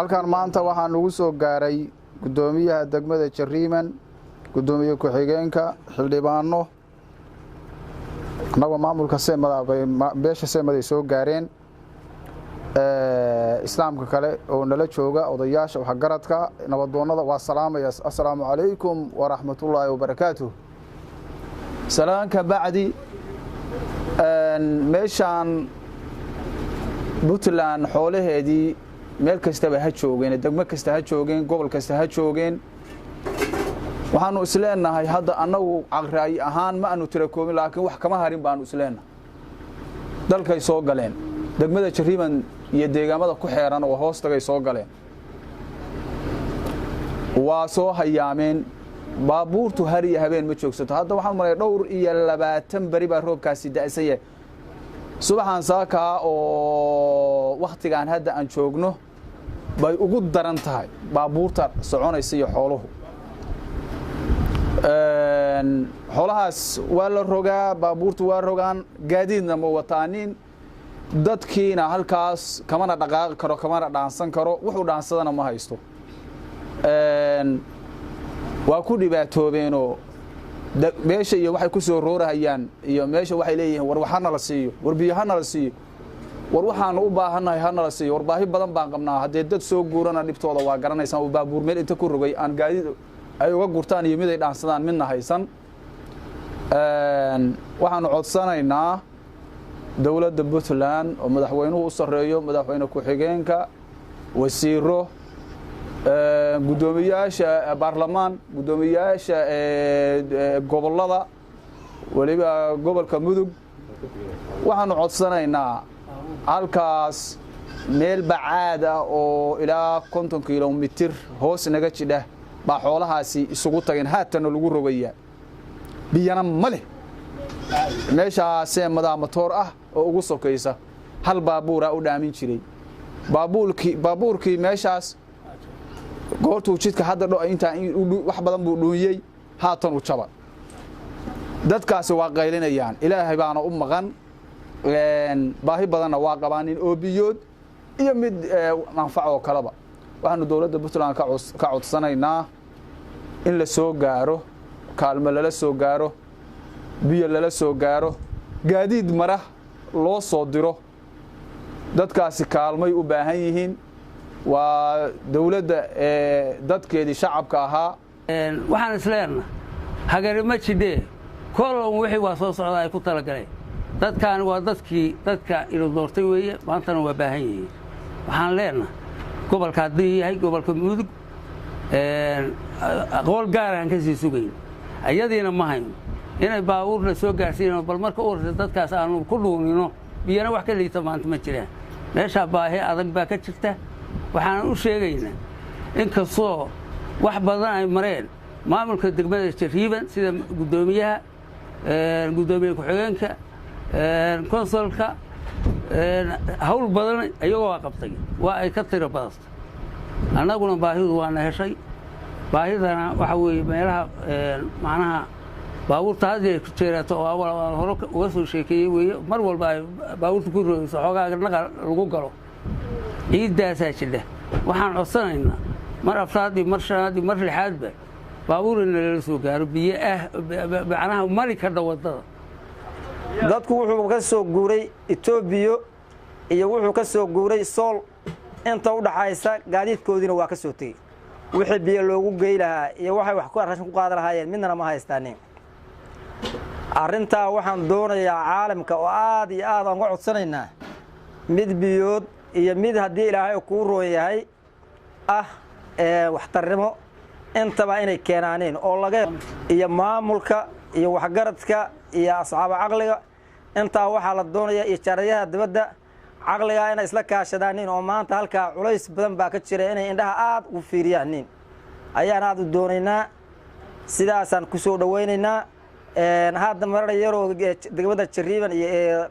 Halkan maanta waxaa nugu soo gaaray guddoomiyaha degmada Jariiban, guddoomiye ku-xigeenka, xildhibaano, annagoo maamulka Seemada bay beesha Seemaday soo gaareen, islaamka kale oo nala jooga, odayaasha, waxgaradka, nabadoonnada waa salaamaya. Assalaamu calaykum waraxmatullaahi wabarakaatuh. Salaanka bacdi, meeshaan Puntland xoolaheedii meel kastaba ha joogeen, degmo kasta ha joogeen, gobol kasta ha joogeen, waxaanu isleenahay hadda annagu caqraayi ahaan ma aanu tira koobin, laakiin wax kama harin baanu isleenahay. Dalkay soo galeen, degmada Jariiban iyo deegaamada ku xeeran oo hoos tagay soo galeen, waa soo hayaameen. Baabuurtu har iyo habeen ma joogsato. Hadda waxaan malay dhowr iyo 20 beri baa roobkaasi da'san yahay. Subaxaan saakaa oo wakhtigaan hadda aan joogno bay ugu daran tahay baabuurta soconaysa iyo xooluhu. Xoolahaas waa la rogaa, baabuurtu waa rogaan, gaadiidna ma wataanin, dadkiina halkaas kamana dhaqaaqi karo, kamana dhaansan karo, wuxuu dhaansadana ma haysto. Waa ku dhibaatoobeenoo meesha iyo waxay ku soo roorahayaan iyo meesha waxay leeyihiin, war wax hanala siiyo, war biyo hanala siiyo, war waxaanu u baahannahay hanala siiyo, war baahi badan baan qabnaa. Haddee dad soo guurana dhibtooda waa garanaysaan, oo baabuur meel inta ku rogay aan gaadiid ay uga gurtaan iyo mid ay dhaansadaan midna haysan. Waxaanu codsanaynaa dowladda Puntland oo madaxweynuhu u sarreeyo, madaxweyne ku-xigeenka, wasiiro, guddoomiyaasha baarlamaan, guddoomiyaasha gobollada, weliba gobolka Mudug. Waxaanu codsanaynaa halkaas meel bacaad ah oo ilaa 50 kilomitir hoos naga jidha baa xoolahaasi isugu tageen, haatanna lagu rogayaa, biyana ma leh. Meeshaasee madaa matoor ah oo ugu sokaysa, hal baabuuraa u dhaamin jiray. Baabuurkii meeshaas goortuu jidka hadda dho intaa wax badan buu dhuunyey, haatan u jaba. Dadkaasi waa qaylinayaan, Ilaahay baana u maqan, baahi badanna waa qabaanin oo biyood iyo mid manfac oo kaleba. Waxaanu dowladda Puntland ka codsanaynaa in la soo gaaro, kaalmo lala soo gaaro, biyo lala soo gaaro, gaadiid mara loo soo diro. Dadkaasi kaalmay u baahan yihiin, waa dowladda dadkeedii shacabka ahaa. Waxaan isleenna hagari ma jidhee, kolon wixii waa soo socdaa ay ku talagaleen. Dadkaani waa dadkii dadka inu doortay weeye, maantana waa baahan yihiin. Waxaan leenahay gobolka haddii yahay gobolka Mudug, aqool gaaraan ka sii sugayn, ayadiina ma hayno inay baabuurna soo gaarsiinano. Bal marka u horreysa dadkaas aanu ku dhuunino, biyana wax ka liita maanta ma jiraan. Meeshaa baahi adag baa ka jirta. Waxaan u sheegaynaa inkastoo wax badan ay mareen maamulka degmada Jariiban, sida guddoomiyaha, guddoomiye ku-xigeenka, konsolka, hawl badan iyagoo waa qabtay, waa ay ka tiro badatay. Annaguna baahidu waana heshay. Baahidana waxa weeye meelaha macnaha baabuurta haddii ay ku jeerato oo awal aan hore uga soo sheekeeyey weeye, mar walba ay baabuurta ku rogayso, xoogaaga naqa lagu galo, ciiddaasaa jidha. Waxaan codsanaynaa mar afraad iyo mar shanaad iyo mar lixaadba baabuur in lala soo gaaro, biyo ah, macnaha mari kadha waddada. Dadku wuxuu ka soo guuray Etoobiya iyo wuxuu ka soo guuray Sool inta u dhaxaysa, gaadiidkoodiina waa ka soo tegey. Wixii biyo loogu gey lahaa iyo waxay wax ku rashin ku qaadan lahaayeen midnana ma haystaanin. Arrintaa waxaan doonayaa caalamka oo aad iyo aad aan uga codsanaynaa mid biyood iyo mid haddii Ilaahay kuu roon yahay ah waxtarnimo intaba inay keenaaneen oo laga iyo maamulka iyo waxgaradka iyo asxaaba caqliga intaa waxaa la doonayaa iyo jaariyadaha dibadda caqligaa inay isla kaashadaanin, oo maanta halkaa culays badan baa ka jira, inay indhaha aad ugu fiiriyaanin ayaan aad u doonaynaa. Sidaasaan ku soo dhowaynaynaa. Hadda marar yaroo degmada Jariiban iyo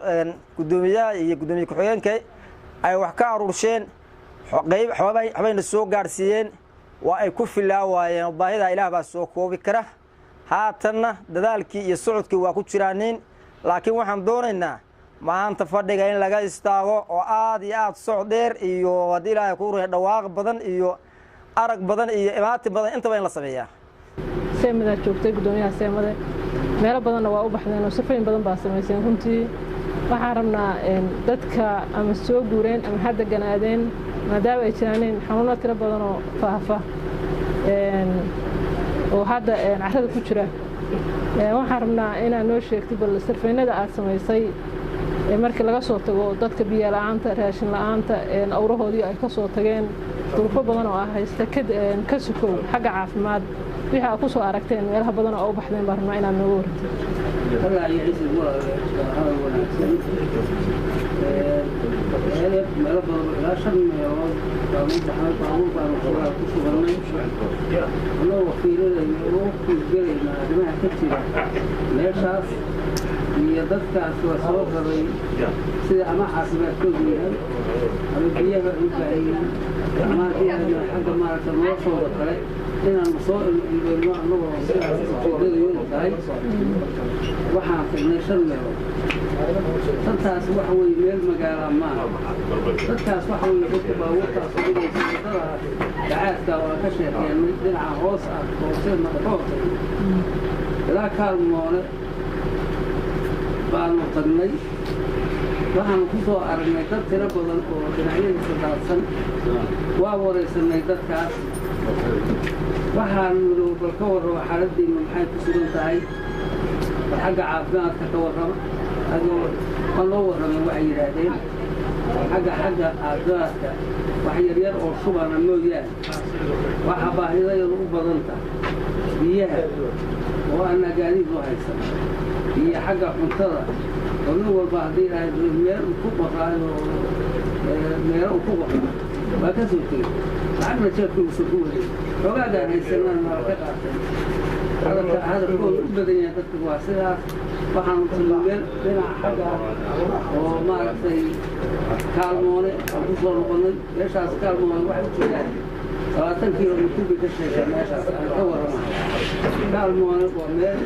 guddoomiyaha iyo guddoomiye ku-xigeenka ay wax ka aruursheen, qayb waxbayna soo gaadhsiiyeen, waa ay ku filaa waayeen. Baahida Ilaah baa soo koobi kara. Haatanna dadaalkii iyo socodkii waa ku jiraanin, laakiin waxaan doonaynaa Maanta fadhiga in laga istaago oo aad iyo aad soc dheer iyo haddii Ilaahay kuu ruuxay dhawaaq badan iyo arag badan iyo imaatin badan intaba in la sameeyaa. Seemadaa joogtay guddoomiyaha Seemade, meelo badanna waa u baxdeen oo safooyin badan baa samayseen. Runtii waxaan rabnaa dadka ama soo guureen ama ha deganaadeen, maadaama ay jiraaneen xanuuno tiro badan oo faafa oo hadda carrada ku jira, waxaan rabnaa inaad noo sheegtid bal sarfaynada aad samaysay markii laga soo tago dadka biyo la'aanta, raashin la'aanta, awrahoodii ay ka soo tageen, duruufo badan oo ah haysta ka sukow, xagga caafimaad wixii aad ku soo aragteen meelaha badan oo u baxdeen baan rabnaa inaad nooga warantid. Allah iyo ciise, walaal, hadal wanaagsan. Meelo badan, ilaa shan meelood baanu baxnay, baabuur baanu xogaa ku sugannay, annagoo fiirinayna oo u fiirgelayna arrimaha ka jira meeshaas iyo dadkaas la soo raray, sida ama caafimaadkoodu yahay ama biyaha ay u baahan yihiin ama haddii ay xagga maaragta noloshooda kale inaanu soo ilmayno, annagoo sidaas ujeedadayadu tahay. Waxaan tagnay shan meelood. Shantaas waxa weeye meel magaala maaha. Dadkaas waxa weeye dadka baabuurtaas dhigaysa waddada bacaadka oo ka sheekeennay dhinaca hoos ah, hoose ka hoosey ilaa Kaalmoole baanu tagnay. Waxaanu ku soo aragnay dad tiro badan oo dhinacyadiisa daadsan. Waa waraysanay dadkaas. Waxaanu nidhi, bal ka warrama xaaladdiinnu maxay ku sugan tahay, bal xagga caafimaadka ka warrama. Ma loo warramay. Waxay yidhaahdeen xagga caafimaadka wax yaryar oo shubana mooyaane, waxa baahidayadu u badan tahay biyaha oo aanaa gaadiid u haysan iyo xagga cuntada oo nin walba haddii ahayd meel uu ku qoraayo, meelo uu ku qoraa waa ka soo tegey, lacagna jeebka uusan ku waday, xoogaagaan haysanana waa ka qaatay. Hadalka hadalkooda u badan yahay dadka waa sidaas. Waxaanu tagnay meel dhinaca xagga oo maaragtay Kaalmoone aan ku soo noqonnay. Meeshaas Kaalmoone waxay u jiraan 20 kilomitir bay ka sheekeen. Meeshaas aan ka warramahay, Kaalmoone waa meel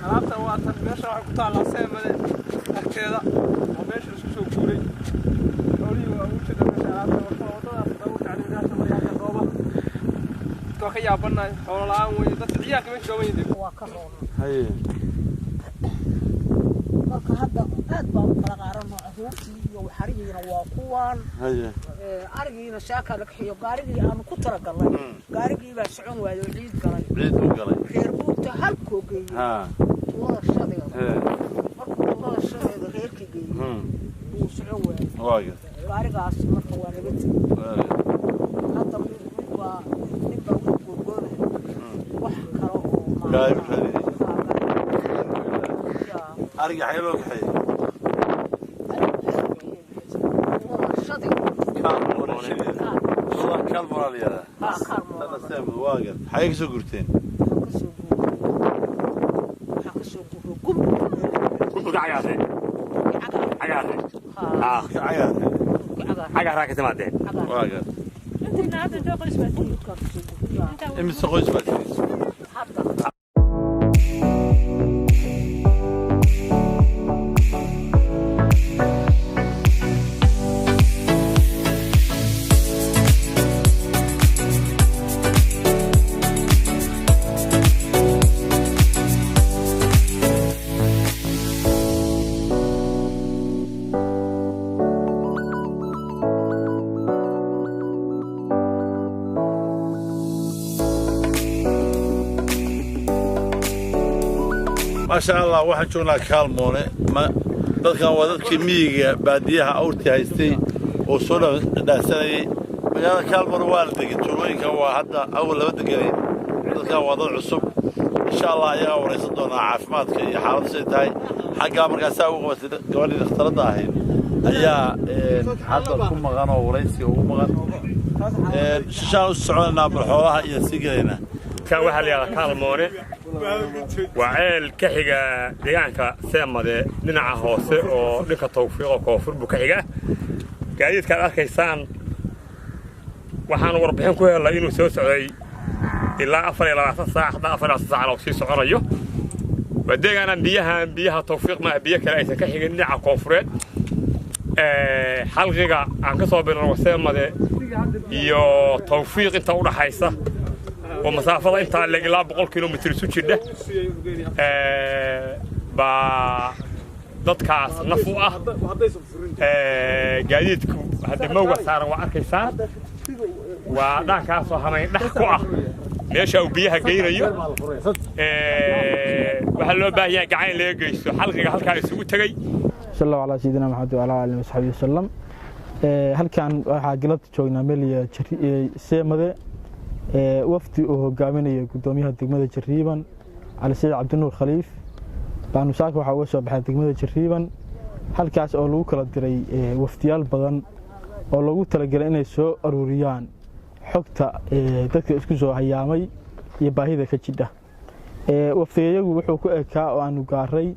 Alaabtan waa tan. Meesha waxay ku taallaa Seemade agteeda, waa meesha isku soo guuray xoolihii. Waa ugu jeeda meesha alaabta warta waddadaas baabuurka caligaasha maryaa ka rooba. Dadka waa ka yaabanahay, xoolo la'aan weeye, dadka ciyaalka meesha joogan yihiin. Waa ka roona. Marka hadda aad baan u kala qaaranoo caruurtii iyo xarigiina waa kuwaan, arigiina shaakaa la kaxiyo. Gaarigii aanu ku talagalnay, gaarigii baa socon waayey oo ciid galay. Ciid buu galay. Reer buurta halkoo geeyey tuulada shadeeda. Markuu tuulada shadeeda reerkii geeyey wuu socon waayey gaarigaas. Marka waa naga tegey. Hadda mid mid baa nin baa wuu googoonayo wax kale oo Gaari raadinaysa. Ariga xagee loo kaxeeyey? Kaalmoona, Kaalmoona la yidhahdaa. Tana Seemad waa gar. Xagee kasoo gurteen? Gumburka cagaarre, cagaarre. Cagaarre. Cagaaraa ka timaadeen. Waa gar. Imise qoys baa tihiin? Maasha Allah, waxaan joognaa Kaalmoone. Ma dadkan waa dadkii miyiga baadiyaha awrtii haystay oo soo dhaansanayay. Magaalada Kaalmoone waa la degay, tuulooyinkan waa hadda, awal lama deganayn. Dadkan waa dad cusub. Insha Allah ayagaa waraysan doonaa caafimaadka iyo xaaladdu siday tahay. Xaggaa markaasaa ugu qabatay gabadhii dhakhtaradda ahayd ayaa hadda ku maqan oo waraysiga ugu maqan. Shishaan u soconaynaa, bal xoolaha iyo sii gelaynaa. Kan waxaa la yidhahdaa Kaalmoone, waa ceel ka xiga deegaanka Seemade dhinaca hoose oo dhinka Tawfiiqo koonfur buu ka xiga. Gaadiidkaad arkaysaan waxaanu warbixin ku helnay inuu soo socday ilaa 24 saac, hadda 24 saacna uu sii soconayo. Waa deegaanaan biyahan, biyaha Tawfiiq maaha, biyo kale aysan ka xigin dhinaca koonfureed. Xalqiga aan ka soo bilowno Seemade iyo Tawfiiq inta u dhaxaysa oo masaafada intaa leeg, ilaa 100 kilomitir isu jidha, baa dadkaas naf u ah. Gaadiidku hadda mowga saaran waa arkaysaan, waa dhaankaasoo hamayn dhex ku ah meesha uu biyaha geynayo. Waxaa loo baahan yahay gacan in laga geysto xalqiga halkaa isugu tegey. Sal allahu calaa sayidina Maxamed wacalaa aalihi wasaxbihi wasalam. Halkan waxaa galabta joognaa meel Seemade, wafdi uu hogaaminayo guddoomiyaha degmada Jariiban, Cali Saciid Cabdinuur Khaliif. Baanu saaka waxaa uga soo baxay degmada Jariiban, halkaas oo lagu kala diray wafdiyaal badan oo loogu talagelay inay soo aruuriyaan xogta dadka isku soo hayaamay iyo baahida ka jidha. Wafdigayagu wuxuu ku ekaa oo aanu gaaray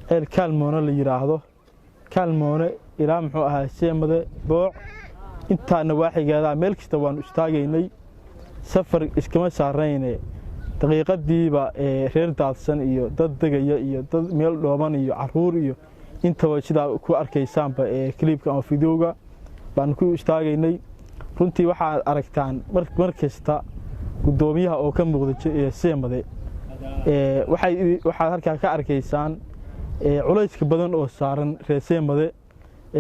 ceel Kaalmoone la yidhaahdo, Kaalmoone ilaa muxuu ahaa Seemade, Booc, intaa nawaaxigeedaa meel kasta waanu istaagaynay. Safar iskama saarayne, daqiiqadiiba reer daadsan iyo dad degaya iyo dad meel dhooban iyo caruur iyo intaba, sidaa ku arkaysaanba clipka ama videoga, baanu ku istaagaynay. Runtii waxaad aragtaan mar kasta guddoomiyaha oo ka muuqda Seemade. Waxaad halkaa ka arkaysaan culayska badan oo saaran reer Seemade,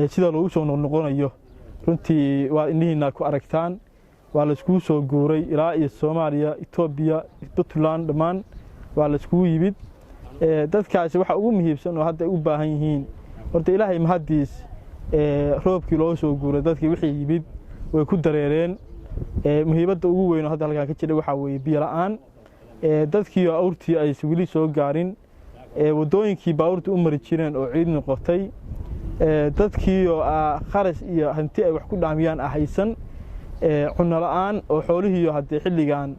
sida loogu soo noqnoqonayo. Runtii waa indhihiina ku aragtaan, waa laiskugu soo guuray ilaa iyo Soomaaliya, Etoobiya, Puntland, dhammaan waa laiskugu yimid. Dadkaasi waxa ugu muhiimsan oo hadda ay u baahan yihiin, horta Ilaahay mahaddiis, roobkii loo soo guuray dadkii wixii yimid way ku dareereen. Muhiimadda ugu weyn oo hadda halkaa ka jira waxaa weeye biyo la'aan, dadkii oo awrtii aysan weli soo gaarin, waddooyinkii baabuurta u mari jireen oo ciid noqotay, dadkii oo kharash iyo hanti ay wax ku dhaamiyaan haysan, cunno la'aan oo xoolihiiyo haddii xilligan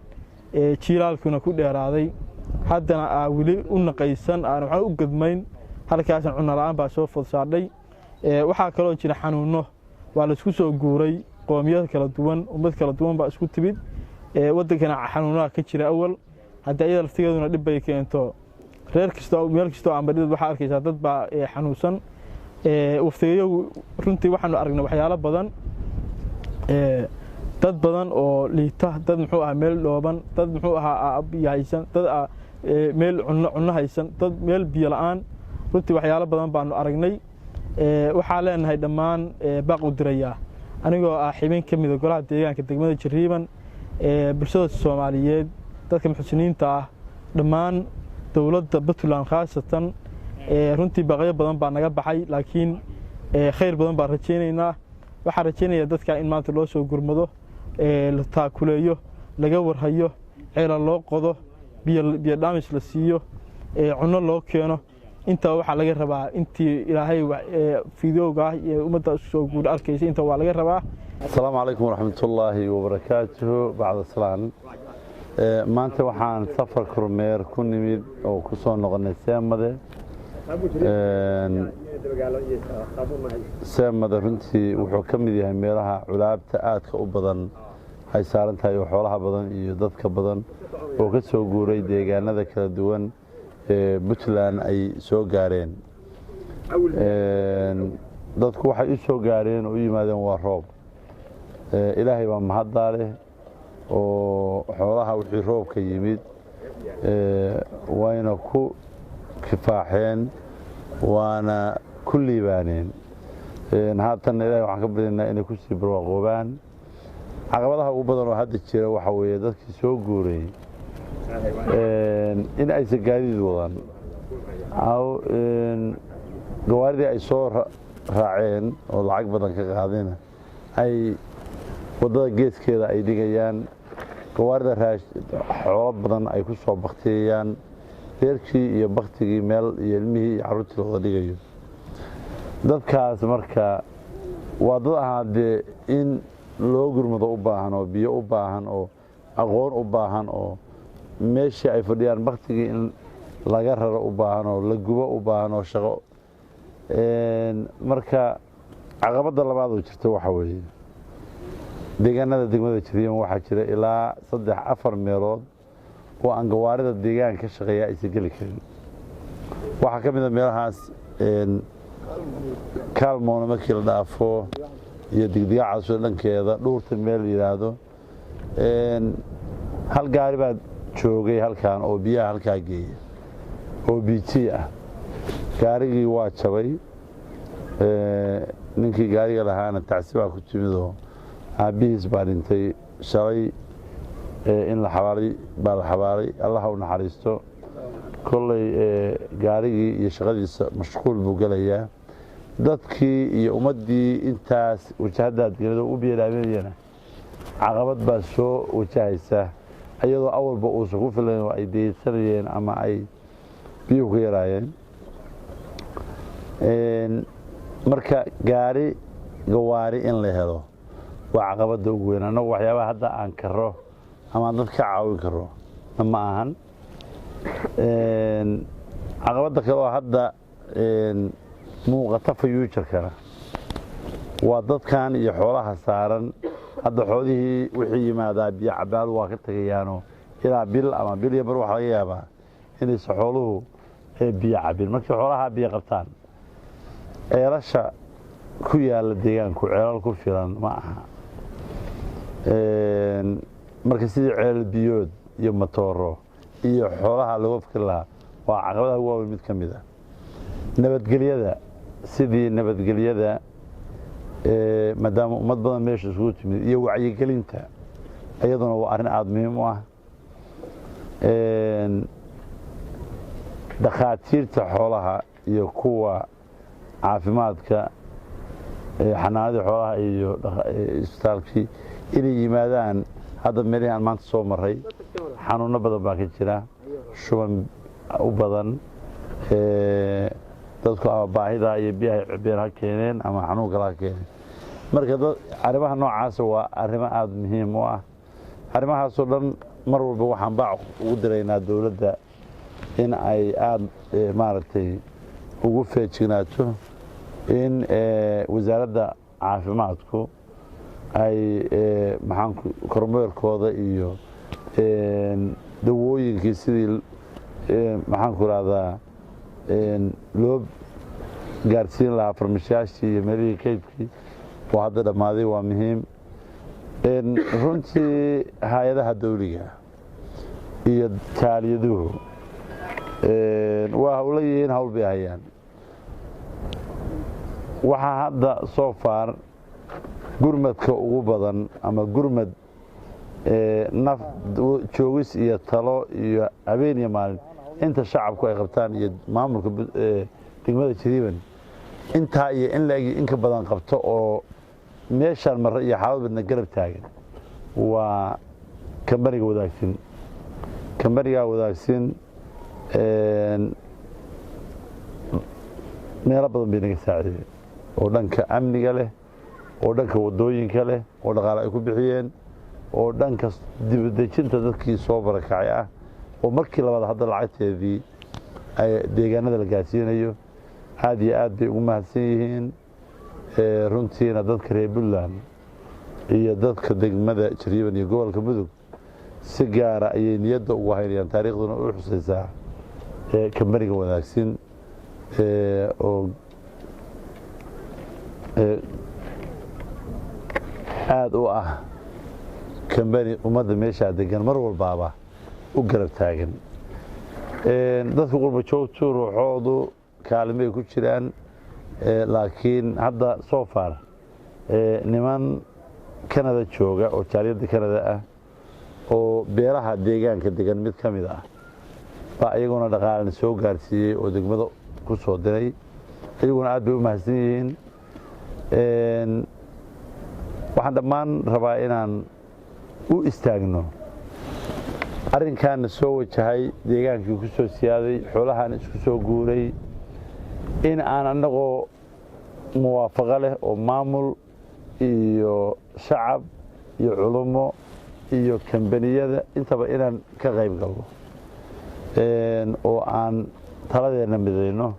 jiilaalkuna ku dheeraaday haddana aa weli u naqaysan, aan waxna u gadmayn, halkaasna cunno la'aan baa soo food saadhay. Waxaa kaloo jira xanuunno. Waa laisku soo guuray, qoomiyad kala duwan, ummad kala duwan baa isku timid, waddankana xanuunaha ka jira awal. Haddii iyada laftigeeduna dhib bay keento, reer kastoo meel kastoo aanba dhid waxaa arkaysaa dad baa xanuunsan. Waftigayagu runtii waxaanu aragnay waxyaalo badan, dad badan oo liita, dad muxuu ahaa meel dhooban, dad muxuu ahaa biyo haysan, dad meel cunno haysan, dad meel biyo la'aan. Runtii waxyaalo badan baanu aragnay. Waxaa leenahay dhammaan baaq u dirayaa, anigoo ah xibin ka mida golaha deegaanka degmada Jariiban, bulshada Soomaaliyeed, dadka muxsiniinta ah, dhammaan dowladda Puntland khaasatan. Runtii baaqyo badan baa naga baxay, laakiin khayr badan baan rajaynaynaa. Waxaan rajaynayaa dadka in maanta loo soo gurmado, la taakuleeyo, laga warhayo, ceela loo qodo, biyo dhaamis la siiyo, cunno loo keeno. Intaa waxaa laga rabaa intii Ilaahay videoga ah iyo ummadda soo guur arkaysa, inta waa laga rabaa. Asalaamu calaykum waraxmatullaahi wabarakaatuhu. Bacda salaan, maanta waxaan safar kormeer ku nimid oo ku soo noqonay Seemade. Seemade runtii wuxuu ka mid yahay meelaha culaabta aadka u badan ay saaran tahay, oo xoolaha badan iyo dadka badan oo ka soo guuray deegaanada kala duwan ee Puntland ay soo gaareen. Dadku waxay u soo gaareen oo u yimaadeen waa roob. Ilaahay baa mahaddaa leh oo xoolaha wixii roobka yimid wayna ku kifaaxeen waana ku liibaaneen. Haatanna Ilahay waxaan ka baryaynaa inay ku sii barwaaqoobaan. Caqabadaha ugu badan oo hadda jira waxaa weeye dadkii soo guuray in aysan gaadiid wadan, gawaaridii ay soo raaceen oo lacag badan ka qaadayna ay waddada geeskeeda ay dhigayaan, gawaarida xoolo badan ay ku soo baktiyayaan, reerkii iyo baktigii meel iyo ilmihii iyo carruurtii looda dhigayo. Dadkaas marka waa dad ahaa dee in loo gurmado u baahan, oo biyo u baahan, oo aqoon u baahan, oo meeshii ay fadhiyaan baktigii in laga raro u baahan, oo la gubo u baahan, oo shaqo. Marka caqabadda labaad oo jirta waxa weeye deegaanada degmada Jariiban waxaa jira ilaa 3 4 meelood oo aan gawaarida deegaanka ka shaqeeya aysan geli karin. Waxaa ka mid a meelahaas Kaalmoona markii la dhaafo iyo Digdigacaasoo dhankeeda Dhuurta meel yidhaahdo, hal gaari baa joogay halkan oo biyaha halkaa geeya oo BT ah. Gaarigii waa jabay, ninkii gaariga lahaana tacsi baa ku timidoo aabbihiis baa dhintay shalay, in la xabaalay baa la xabaalay, Allaha u naxariisto. Kolley gaarigii iyo shaqadiisa mashquul buu gelayaa. Dadkii iyo ummaddii intaas wajahaddaa deganado u biyadhaaminayana caqabad baa soo wajahaysa, iyadoo awalba uusan ku filayn oo ay deysanayeen ama ay biyuhu ka yaraayeen. Marka gaari gawaari in la helo waa caqabadda ugu weyn. Annagu waxyaabaha hadda aan karo ama aan dad ka caawin karo na ma ahan. Caqabadda kale oo hadda muuqata future-kana waa dadkan iyo xoolaha saaran. Hadda xoolihii wixii yimaadaa biyo cabaal waa ka tegayaanoo ilaa bil ama bil iyo bar waxaa laga yaabaa inaysa xooluhu biyo cabin. Markii xoolaha biyo qabtaan, ceelasha ku yaalla deegaanku ceelal ku filan ma aha. Marka sidii ceelal biyood iyo matooro iyo xoolaha looga fikri lahaa waa caqabadaha ugu waaweyn mid ka mid ah. Nabadgelyada, sidii nabadgelyada, maadaama ummad badan meesha isugu timid, iyo wacyigelinta iyaduna waa arrin aada muhiim u ah. Dhakhaatiirta xoolaha iyo kuwa caafimaadka, xanaanadii xoolaha iyo isbitaalkii inay yimaadaan. Hadda meelihii aan maanta soo maray xanuuno badan baa ka jira, shuban u badan. Dadku ama baahida iyo biyaha cabeen ha keeneen ama xanuun kale ha keeneen. Marka dad arrimaha noocaasa waa arrimo aada muhiim u ah. Arrimahaasoo dhan mar walba waxaan baac ugu diraynaa dowladda in ay aada maaragtay ugu feejignaato, in wasaaradda caafimaadku ay maxaan kormeerkooda iyo dawooyinkii sidii maxaan ku rahdaa loo gaarsiin lahaa farmashiyaashii iyo meelihii kaydkii oo hadda dhammaaday waa muhiim runtii. Hay-adaha dawliga iyo taaliyaduhu waa hawlo yihiin, hawl bay hayaan. Waxaa hadda soo far gurmadka ugu badan ama gurmad naf joogis iyo talo iyo habeen iyo maalin inta shacabku ay qabtaan iyo maamulka degmada Jariiban intaa iyo in laeg in ka badan qabto oo meeshaan marre iyo xaalad badna garab taagan waa kambaniga Wadaagsin. Kambanigaa Wadaagsin meelo badan bay naga saacideen oo dhanka amniga leh, oo dhanka waddooyinka leh, oo dhaqaale ay ku bixiyeen, oo dhanka dibadejinta dadkii soo barakacay ah, oo markii labaad hadda lacagteedii ay deegaanada la gaarsiinayo. Aad iyo aad bay ugu mahadsan yihiin runtiina dadka reer Puntland iyo dadka degmada Jariiban iyo gobolka Mudug si gaara ayay niyadda ugu haynayaan, taariikhduna u xusaysaa kambaniga Wadaagsin oo aada u ah kambani ummadda meeshaa degan mar walbaaba u garab taagan. Dadka qurba joogtu ruuxoodu kaalimay ku jiraan, laakiin hadda soo far niman Canada jooga oo jaaliyadda Canada ah oo beeraha deegaanka degan mid ka mid ah baa iyaguna dhaqaalana soo gaarsiiyey oo degmada ku soo diray. Iyaguna aad bay u mahadsan yihiin. Waxaan dhammaan rabaa inaan u istaagno arrinkaana soo wajahay, deegaankii ku soo siyaaday, xoolahaan isku soo guuray, in aan annagoo muwaafaqo leh oo maamul iyo shacab iyo culummo iyo kambaniyada intaba inaan ka qayb galno oo aan taladeenna midayno.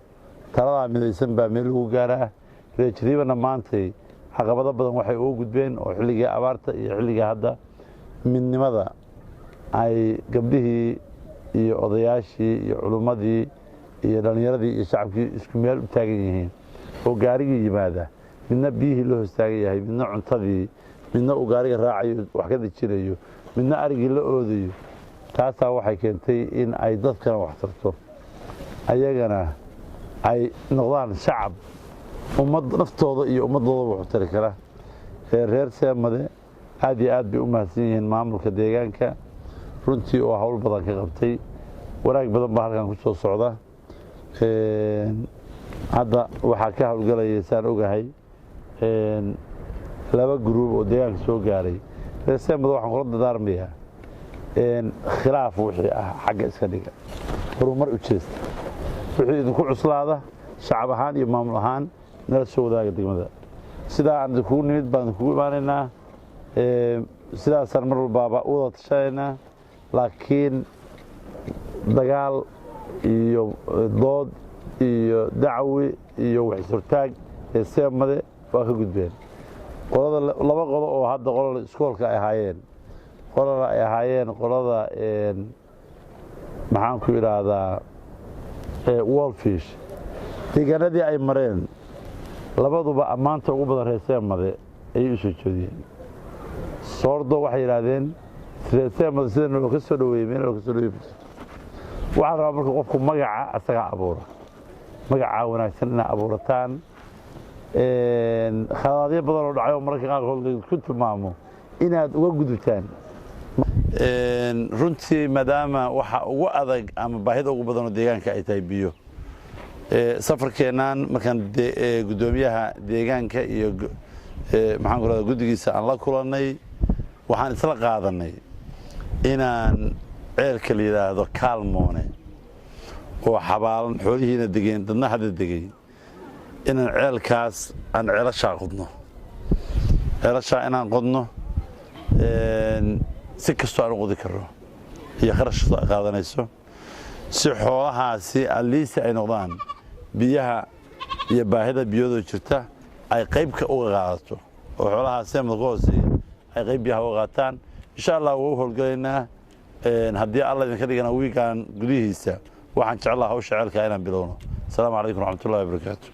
Taladaa midaysan baa meel lagu gaaraa. Reer Jariibanna maantay caqabado badan waxay ugu gudbeen oo xilligii abaarta iyo xilligii hadda midnimada ay gabdhihii iyo odayaashii iyo culummadii iyo dhallinyaradii iyo shacabkii isku meel u taagan yihiin oo gaarigii yimaada, midna biyihii la hoos taagan yahay, midna cuntadii, midna uu gaariga raacayo wax ka dejinayo, midna arigii la oodayo. Taasaa waxay keentay in ay dadkana wax tarto, ayagana ay noqdaan shacab ummad naftooda iyo ummadooda wax u tari kara. Reer Seemade aad iyo aad bay u mahadsan yihiin maamulka deegaanka runtii oo hawl badan ka qabtay. Wanaag badan baa halkan ku soo socda. Hadda waxaa ka howlgalaya, saan ogahay, laba group oo deegaanka soo gaaray. Reer Seemade waxaan kula dadaarmayaa khilaaf wixii ah xagga iska dhiga, horumar u jeesta. Wixii idinku cuslaada shacab ahaan iyo maamul ahaan nala soo wadaaga degmada. Sidaa aan idinkugu nimid baan idinkugu imaanaynaa, sidaasaan mar walbaaba u wada tashanaynaa. Laakiin dagaal iyo dood iyo dacwi iyo wax is-hortaag ee Seemade waa ka gudbeen. Qolada laba qolo oo hadda qolada iskoolka ay ahaayeen, qolada ay ahaayeen qolada, maxaan ku idhaahdaa, Wolfish, deegaanadii ay mareen labaduba ammaanta ugu badan reer Seemade ayay u soo jeediyeen. Soordo waxay yidhaahdeen reer Seemade sida naloo ka soo dhaweeyey meel naloo ka soo dhaweeyey ma jirto. Waxaa la rabaa marka qofku magaca asagaa abuura, magacaa wanaagsan inaa abuurataan. Khaladaadyo badan oo dhacay oo mararka qaarkood ku tilmaamo inaad uga gudubtaan runtii, maadaama waxa ugu adag ama baahida ugu badan oo deegaanka ay tahay biyo. Safarkeennan markaan guddoomiyaha deegaanka iyo, maxaan ku rahda, guddigiisa aan la kulannay, waxaan isla qaadanay inaan ceelka la yidhaahdo Kaalmoone oo xabaalan, xoolihiina degeen, dadna hadda degay, inaan ceelkaas aan ceelashaa qodno, ceelashaa inaan qodno si kastoo aan u qodi karno iyo kharash kastoo ay qaadanayso, si xoolahaasi aliisi ay noqdaan biyaha iyo baahida biyoodoo jirta ay qaybka uga qaadato, oo xoolaha Seemada ku hooseeya ay qayb biyaha uga qaataan. Insha Allah waa u howlgalaynaa. Haddii Alla idinka dhigana, wiigaan gudihiisa waxaan jeclaha hawsha ceelka inaan bilowno. Asalaamu calaykum raxmatullahi wabarakaatu.